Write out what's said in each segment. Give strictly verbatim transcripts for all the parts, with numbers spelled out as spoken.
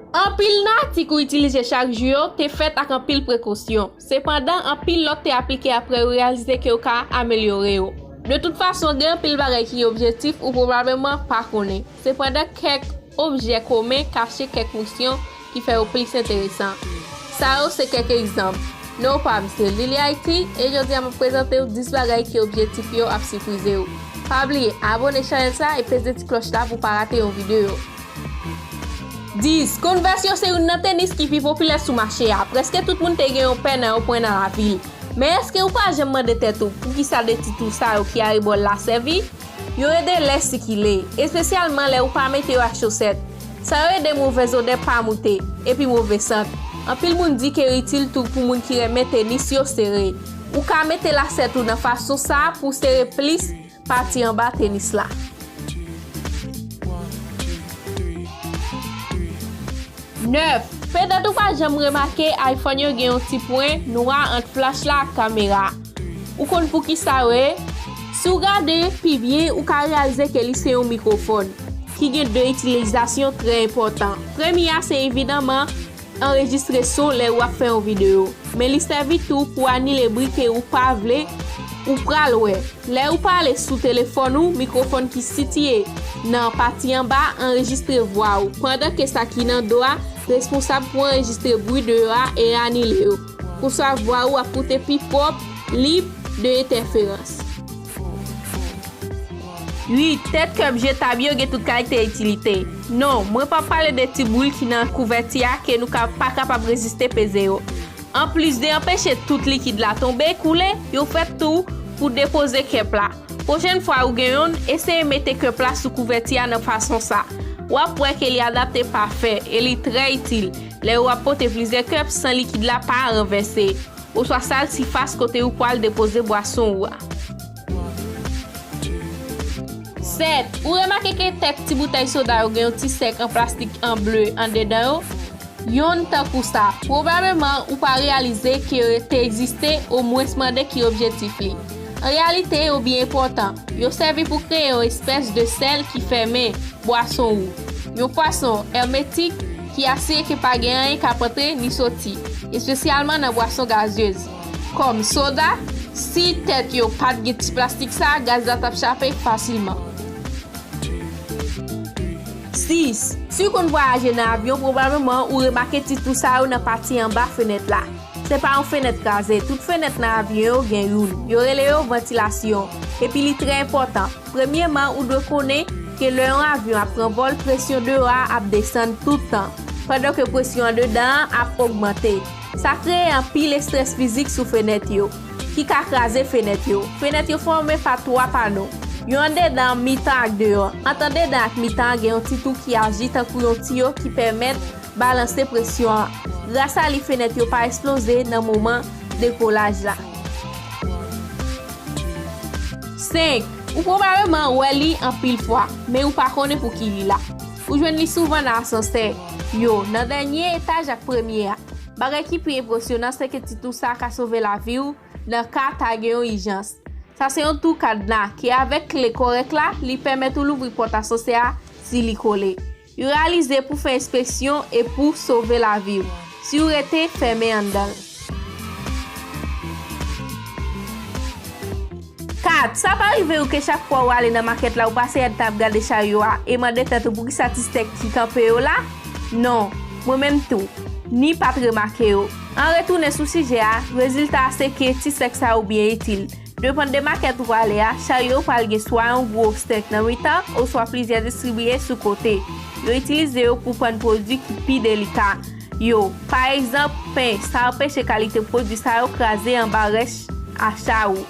Anpil nan atik ou itilize chak jou yo te fèt ak anpil prekosyon. Sepandan, anpil lòt te aplike apre yo reyalize ke yo ka amelyore yo. De tout fason, gen anpil bagay ki objektif ou pwobableman pa konnen. Sepandan, kèk objè komen kache kèk fonksyon ki fè yo plis enteresan. Sa yo se kèk egzanp. Non pa m se Lily Haiti, e jodi a m ap prezante w dis bagay ki objektif yo ap siprize w. Pa bliye abone chanèl sa e peze ti klòch la pou w pa rate yon videyo. Dis, Converse yo se youn nan tenis ki pi popilè sou mache a. Prèske tout moun te gen yon pè nan yon pwen nan lavi l. Men èske ou pa janm mande tèt ou poukisa de ti twou sa yo ki arebò l la sèvi? Yo ede lè sikile, espesyalman lè ou pa mete yo ak chosèt. Sa yo ede movèz odè pa moute, epi move sant. Anpil moun di ke yo itil tou pou moun ki renmen tenis yo sere. Ou ka mete lasèt ou nan fason sa a pou w sere plis pati anba tenis la. Nèf, petèt ou pa janm remake iPhone yo gen yon ti pwen nwa ant flach la ak kamera. Ou konn poukisa yo ye? Si w gade pi byen, ou ka reyalize ke li se yon mikwofòn ki gen de itilizasyon trè enpòtan. Premye a se evidaman anrejistre son lè w ap fè yon videyo, men li sèvi tou pou anile bri ke ou pa vle ou pral wè. Lè ou pale sou telefòn ou, mikwofòn ki sitiye nan pati anba anrejistre vwa ou, pandan ke sa ki nan do a responsab pou anrejistre bri deyò a e anile yo. Konsa vwa ou ap koute pi pwòp, lib de entèferans. Uit, tèt kèb jetab yo gen tout kalite itilite. Non, mwen p ap pale de ti boul ki nan kouvèti a ke nou ka pa kapab reziste peze yo. Anplis de anpeche tout likid la tonbe, koule, yo fèt tou pou depoze kèp la. Pwochèn fwa ou gen youn, eseye mete kèp la sou kouvèti a nan fason sa. W ap wè ke li adapte pafè e li trè itil lè w ap pote plizyè kèp san likid la pa ranvèse oswa sal sifas kote ou pral depoze bwason ou a. Sèt, ou remake ke tèt ti boutèy soda yo gen yon ti sèk an plastik an ble andedan yo? Yonn tankou sa, pwobableman ou pa reyalize ke yo te egziste, omwens mande ki objektif li. An reyalite, yo byen enpòtan. Yo sèvi pou kreye yon espès de sèl ki fèmen bwason ou. Yon fason èmetik ki asire ke pa gen anyen k ap antre ni soti, espesyalman nan bwason gazyez, kòm soda. Si tèt yo pa t gen ti plastik sa, gaz la t ap chape fasilman. Sis, si w konn vwayaje nan avyon, pwobableman ou remake ti twou sa yo nan pati anba fenèt la. Se pa yon fenèt kraze, tout fenèt nan avyon yo gen youn. Yo rele yo vantilasyon, epi li trè enpòtan. Premyèman, ou dwe konnen ke lè yon avyon ap pran vòl, presyon deyò a ap desann tout tan, pandan ke presyon andedan an ap ogmante. Sa kreye anpil estrès fizik sou fenèt yo, ki ka kraze fenèt yo. Fenèt yo fòme pa twa pano, yon andedan, mitan ak deyò. Ant andedan ak mitan an gen yon ti twou ki aji tankou yon tiyo ki pèmèt balanse presyon an. Gras a li, fenèt yo pa eksploze nan moman dekolaj la. Senk, ou pwobableman wè li anpil fwa, men ou pa konnen pou ki li la. Ou jwenn li souvan nan asansè yo, nan dènye etaj ak premye a. Bagay ki pi enpresyonan, se ke ti twou sa a ka sove lavi w nan ka ta gen yon ijans. Sa se yon twou kadna ke avèk kle kòrèk la, li pèmèt ou louvri pòt asansè a si li kole. Yo reyalize pou fè enspeksyon e pou sove lavi w si w rete fèmen anndan l. Kat, sa pa rive w ke chak fwa w ale nan makèt la, ou pase èdtan ap gade charyo a e mande tèt ou poukisa ti stèk ki kanpe yo la? Non, mwen menm tou, ni pa t remake yo. An retounen sou sijè a, rezilta a se ke ti stèk sa yo byen itil. Depann de makèt ou prale a, charyo yo pral gen swa yon gwo stèk nan mitan oswa plizyè distribiye sou kote. Yo itilize yo pou pann pwodui ki pi delika yo. Pa egzanp, pen, sa anpeche kalite pwodui sa yo kraze anba rèch acha ou.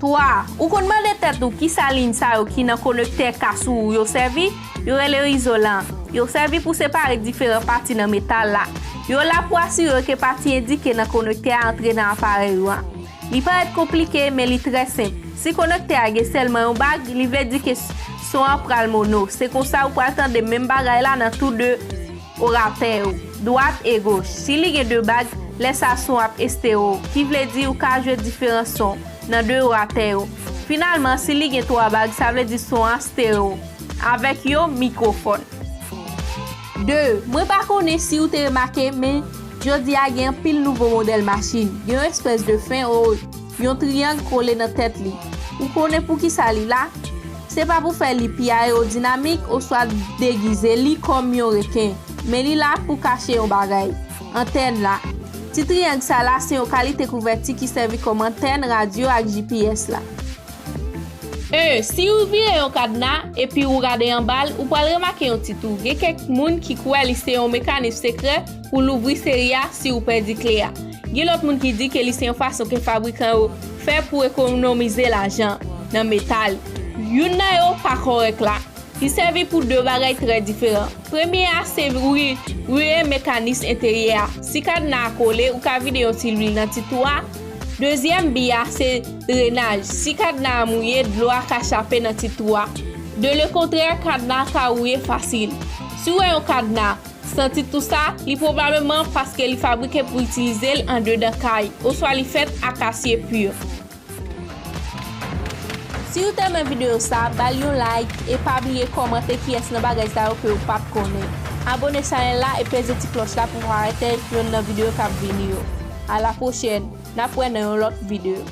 Twa, ou konn mande tèt ou kisa liy sa yo ki nan konektè kas ou yo sèvi? Yo rele yo izolan. Yo sèvi pou separe diferan pati nan metal la. Yo la pou asire ke pati endike nan konektè a antre nan aparèy ou an. Li parèt konplike, men li trè senp. Si konektè a gen sèlman yon bag, li vle di ke s-, son an pral mono. Se konsa ou pral tande menm bagay la nan tou de oratè yo, dwat e goch. Si li gen de bag, lè sa a son ap estero, ki vle di ou ka jwe diferan son nan de oratè yo. Finalman, si li gen twa bag, sa vle di son an stereo. avèk yon mikwofòn. De, mwen pa konnen si ou te remake, men jodi a gen anpil nouvo modèl machin. Gen yon espès de fen o yon triyang kole nan tèt li. Ou konnen poukisa li la? Se pa pou fè li pi ayewodinamik oswa degize li kòm yon reken, men li la pou kache yon bagay. Antèn la. Ti triyang sa la se yon kalite kouvèti ki sèvi kòm antèn radyo ak G P S la. E, si ou vire yon kadna epi ou gade anba l, ou pral remake yon ti tou. Gen kèk moun ki kwè li se yon mekanis sekrè pou louvri seri a si ou pèdi kle a. Gen lòt moun ki di ke li se yon fason ke fabrikan yo fè pou ekonomize lajan nan metal. Youn nan yo pa kòrèk la. Li sèvi pou de bagay trè diferan. Premye a se ri-, riye mekanis enteryè a. Si kadna a kole, ou ka vide yon ti lwil nan ti tou a. Dezyèm bi a se drenaj. Si kadna a mouye, dlo a ka chape nan ti tou a. De lekontrè, kadna a ka wouye fasil. Si w wè yon kadna san ti tou sa, li pwobableman paske li fabrike pou itilize l andedan kay, oswa li fèt ak asye pi. Si ou te renmen videyo sa, ba l yon like e pa bliye kòmante kiyès nan bagay sa yo ke ou pa t konnen. Abone chanèl la e peze ti klòch la pou w pa rate yonn nan videyo k ap vini yo. A la pwochèn, n ap wè nan yon lòt videyo.